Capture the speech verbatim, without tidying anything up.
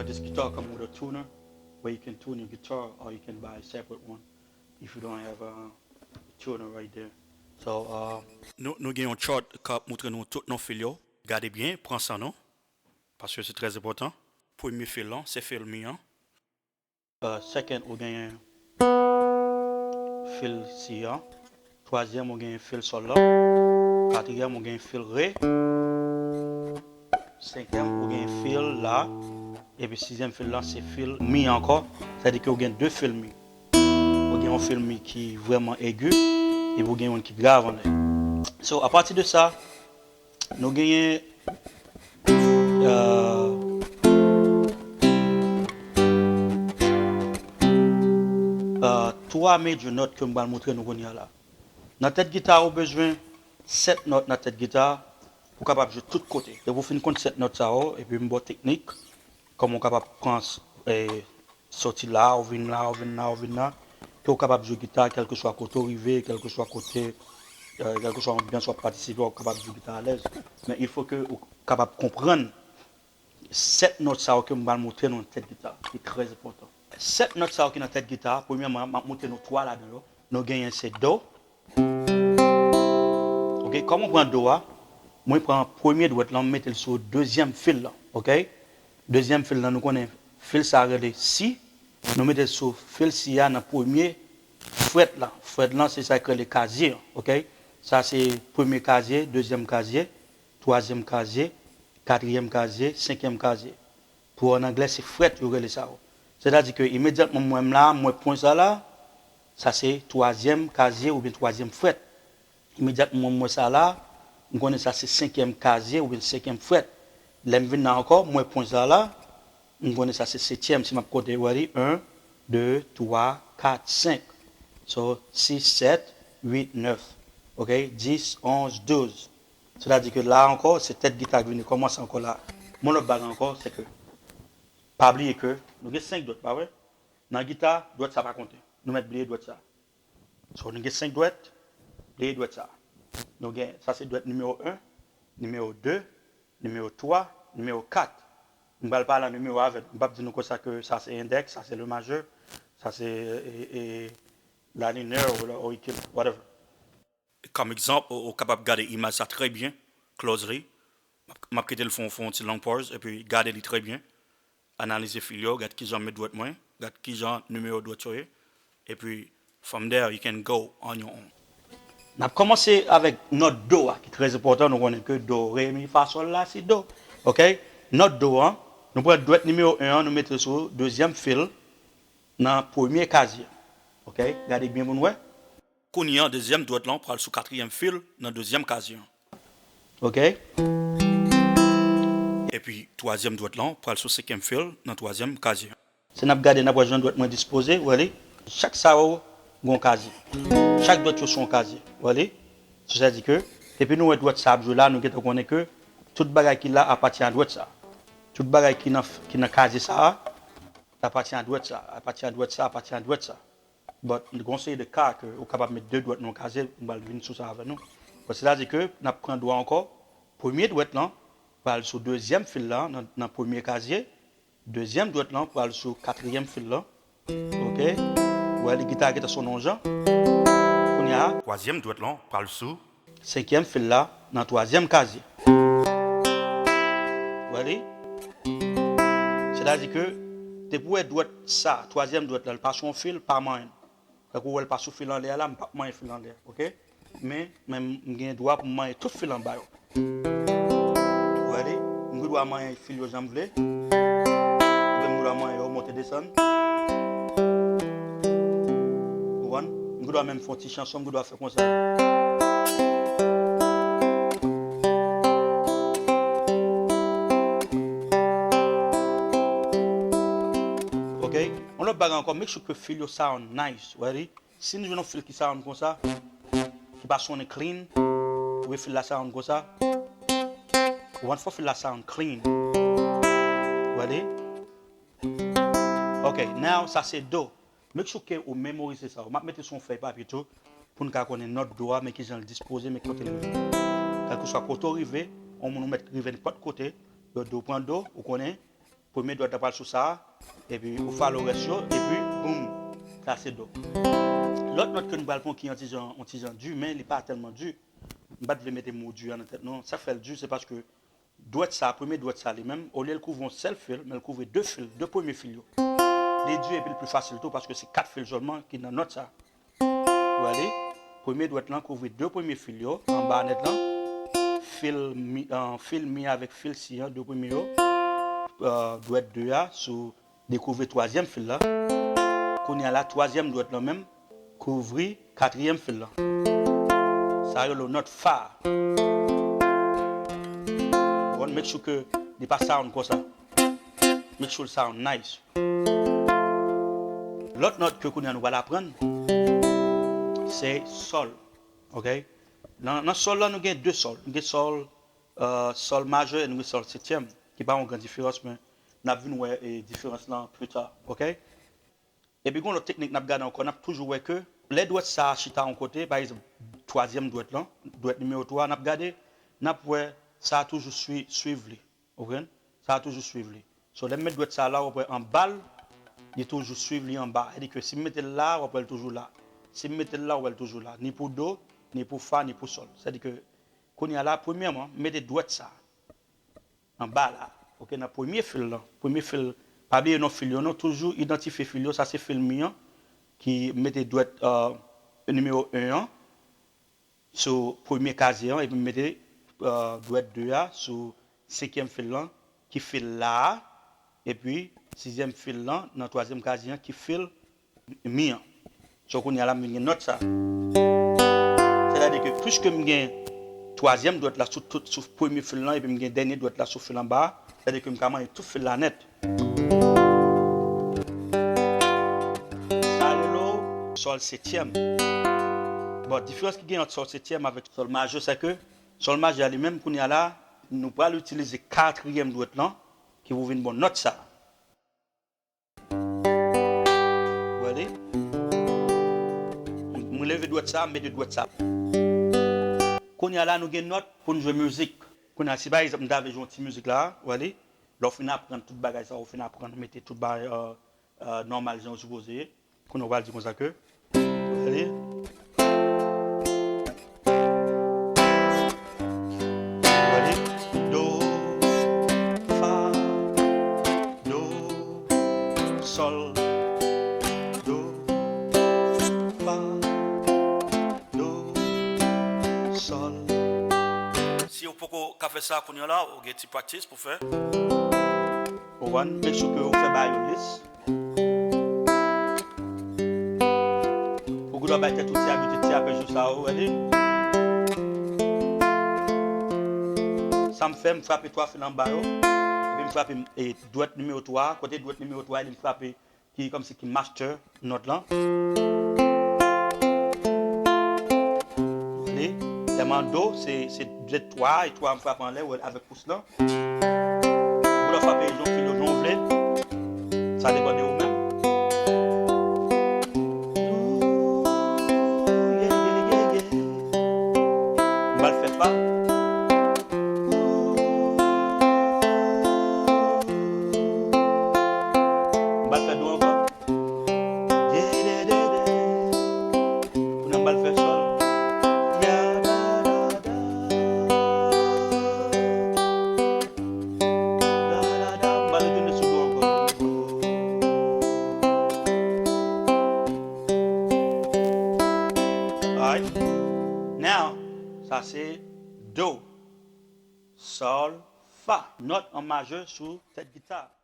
This guitar come with a tuner where you can tune your guitar or you can buy a separate one if you don't have a tuner right there. So, uh, nou, nou gen yon chart k ap montre nou tout non fil yo. Gade byen, pran san nou, paske se trè enpòtan. Premye fil lan, se fil mi an. Uh, second, ou genyen fil si an. Twazyèm, ou genyen fil sòl la. Katriyèm, ou genyen fil re. Senkyèm, ou genyen fil la. Epi sizyèm fil lan, se fil mi ankò. Sètadi ke ou gen de fil mi. Ou gen yon fil mi ki vrèman egi, epi ou gen yon ki grav anlè. So, apati de sa, nou genyen, euh, euh, twa major nòt ke m pral montre nou kounye a la. Nan tèt gita, ou bezwen sèt nòt nan tèt gita pou w kapab jwe tout kote. Depi w fin konn sèt nòt sa yo, epi m ba w teknik, kòman w kapab pran, eh, soti la, ou vin la, ou vin la, ou vin la, ke w kapab jwe gita, kèlkeswa kote w rive, kèlkeswa kote, eh, kèlkeswa anbyans w ap patisipe, w ap kapab jwe gita alèz. Men il faut que ou kapab konprann sèt nòt sa yo ke m pral montre nou nan tèt gita, ki trè enpòtan. Sèt nòt sa yo ki nan tèt gita, premyèman, m ap montre nou twa ladan yo. Nou genyen se do. Ok, kòman w pran do a? Mwen pran premye dwèt lan, m mete l sou dezyèm fil lan. Ok? Dezyèm fil lan, nou konnen fil sa a rele si. Nou mete l sou fil si a nan premye frèt lan. Frèt lan, se sa k rele kazye an. Ok? Sa se premye kazye, dezyèm kazye, twazyèm kazye, katriyèm kazye, senkyèm kazye. Pou an anglè, se frèt yo rele sa yo. Sètadi ke imedyatman mwen m la, mwen pwen sa la, sa se twazyèm kazye oubyen twazyèm frèt. Imedyatman mwen mwen sa la, m konnen sa se senkyèm kazye oubyen senkyèm frèt. Lè m vin la ankò, mwen pwen sa la, m konnen sa se setyèm, si m ap konte, w a di, en, de, twa, kat, senk. So, sis, sèt, uit, nèf. Ok? Dis, onz, douz. Sètadi ke la ankò, se tèt gita k vini kòmanse ankò la. Yon lòt bagay ankò, se ke, pa bliye ke nou gen senk dwèt, pa vre? Nan gita, dwèt sa pa konte. Nou mèt bliye dwèt sa. So, nou gen senk dwèt, bliye dwèt sa. Nou gen, sa se dwèt nimewo en, nimewo de, nimewo twa, nimewo kat. M pral pale an nimewo avè nou. M p ap di nou konsa ke sa se endèks, sa se le majè, sa se, e, e, la minè, ou la, ou whatever. Kòm egzanp, ou, ou kapab gade imaj sa trè byen, closely. M ap, m ap kite l fè, fè yon ti long pause, epi gade li trè byen. Analize fil yo, gad kijan m met dwèt mwen, gad kijan nimewo dwèt yo ye. Epi, from there, you can go on your own. N ap kòmanse avèk nòt do a, ki trè enpòtan. Nou konnen ke do, re, mi, fa, sòl, la, si, do. Ok? Nòt do an, nou pran dwèt nimewo en an, nou mete l sou dezyèm fil nan premye kazye. Ok? Gade byen pou n wè. Kounye a, dezyèm dwèt lan pral sou katriyèm fil nan dezyèm kazye an. Ok? Epi, twazyèm dwèt lan pral sou senkyèm fil nan twazyèm kazye an. Si n ap gade, n ap wè jan dwèt mwen dispoze, w wè li? Chak sa yo gen yon kazye. Chak dwèt yo sou yon kazye, w wè li? Sètadi ke, depi nou wè dwèt sa ap jwe la, nou gentan konnen ke tout bagay ki la apatyen a dwèt sa. Tout bagay ki nan, ki nan kazye sa a, apatyen a dwèt sa, apatyen a dwèt sa, apatyen a dwèt sa. But, gen yon seri de ka ke ou kapab met de dwèt nan yon kazye, m pral vin sou sa avè nou. But, sètadi ke n ap pran do a ankò, premye dwèt lan pral sou dezyèm fil la nan, nan premye kazye, dezyèm dwèt lan pral sou katriyèm fil la. Ok? Ou wè, li gita a gentan sonnen yon jan. Kounye a, twazyèm dwèt lan pral sou senkyèm fil la nan twazyèm kazye. Ou wè li? Sètadi ke, depi w wè dwèt sa, twazyèm dwèt la, li pa sou yon fil, pa manyen l. Tankou w wè l pa sou fil anlè a la, m p ap manyen fil anlè a, ok? Men, men m gen dwa pou m manyen tout fil anba yo. Ou wè li? M gen dwa manyen fil yo jan m vle. Oubyen m gen dwa manyen yo monte desann. Ou konprann? M gen dwa menm fè yon ti chanson, m gen dwa fè konsa. Ok? Yon lòt bagay ankò, make sure ke fil yo sound nice, ou wè li? Si n jwenn yon fil ki sound konsa, ki pa sonnen clean, ou gen fil la sound konsa, ou konprann, fò fil la sound clean. Ou wè li? Ok, now, sa se do. Make sure ke ou memorize sa yo. M ap mete sou yon fèy papye tou, pou n ka konnen nòt do a, men kijan l dispoze, men kote l rive. Kèlkeswa kote w rive, yon moun ou mèt rive nenpòt kote, yo di w pran do, ou konnen, Premye dwèt la pral sou sa a, epi ou fè le rès yo, epi boum, sa se do. Lòt nòt ke nou pral pran ki yon ti jan, yon ti jan di, men li pa tèlman di. M pa t vle mete mo di a nan tèt nou. Sa k fè l di, se paske dwèt sa, premye dwèt sa li menm, olye l kouvri yon sèl fil, men l kouvri de fil, de premye fil yo. Li di epi l pi fasil tou, paske se kat fil sèlman ki nan nòt sa. Ou wè li? Premye dwèt lan kouvri de premye fil yo, anba nèt lan. Fil mi, euh, fil mi avèk fil si an, de premye yo. Euh, dwèt de a sou, li kouvri twazyèm fil la. Kounye a la, twazyèm dwèt lan menm kouvri katriyèm fil lan. Sa yo rele nòt fa. Bon, make sure ke li pa sound konsa. Make sure it sound nice. Lòt nòt ke kounye a nou pral aprann, se sòl. Ok? Nan, nan sòl la, nou gen de sòl. Nou gen sòl, euh, sòl majè e nou gen sòl setyèm, ki pa yon gran diferans, men n ap vin wè, e, diferans lan pli ta. Ok? Epi gen yon lòt teknik n ap gade ankò, n ap toujou wè ke lè dwèt sa a chita yon kote, pa egzanp, twazyèm dwèt lan, dwèt nimewo twa, n ap gade, n ap wè sa a toujou sui-, swiv li. Ou konprann? Sa a toujou swiv li. So, lè m met dwèt sa a la, w ap wè anba l, li toujou swiv li anba. Sètadi ke si m mete l la, w ap wè l toujou la. Si m mete l la, w ap wè l toujou la. Ni pou do, ni pou fa, ni pou sòl. Sètadi ke, kounye a la, premyèman, m mete dwèt sa a anba la. Ok, nan premye fil lan. Premye fil, pa bliye non fil yo, non, toujou idantifye fil yo. Sa se fil mi an, ki mete dwèt, euh, nimewo en an sou premye kazye an, epi m mete, euh, dwèt de a sou senkyèm fil lan, ki fil la a, epi sizyèm fil lan nan twazyèm kazye an, ki fil mi an. So, kounye a la, m vin gen nòt sa. Sètadi ke, piske m gen twazyèm dwèt la sou tout, sou premye fil lan, epi m gen dènye dwèt la sou fil anba a, sètadi ke m ka manyen tout fil la nèt. Sa rele w sòl setyèm. Bon, diferans ki gen ant sòl setyèm avèk sòl majè, se ke sòl majè a li menm, kounye a la, nou pral itilize katriyèm dwèt lan, ki pou vin bon nòt sa. Ou wè li? M, m leve dwèt sa, m mete dwèt sa. Kounye a la, nou gen nòt pou n jwe mizik. Kounye a, si pa egzanp, m ta vle jwe yon ti mizik la, ou wè li? Lè w fin aprann tout bagay sa, ou fin aprann mete tout bagay, euh, euh, nòmal jan yo sipoze ye. Kounye a w pral di konsa ke, ale. Ale. Do, fa, do, sòl, do, fa, do, sòl. Si w poko ka fè sa kounye a la, ou gen ti practice pou fè. Ou konprann? Make sure ke ou fè bagay yo lis. Ou gendwa bay tèt ou ti abitid, ti apèjou sa yo, ou wè li? Sa m fè, m frape twa fil anba yo, epi m frape, e, dwèt nimewo twa a, kote dwèt nimewo twa a, epi m frape ki kòmsi ki master nòt lan. Li, lè m an do, se, se dwèt twa, e twa m frape anlè, ou wè, avèk pous lan. Ou gendwa frape yon fil yo jan w vle. Sa depann de ou menm. M pral fè fa. M pral fè do ankò. Kounye a m pral fè sòl. M pral retounen sou do ankò. Alright. Now, sa se do, sòl, fa. Nòt an majè sou tèt gita.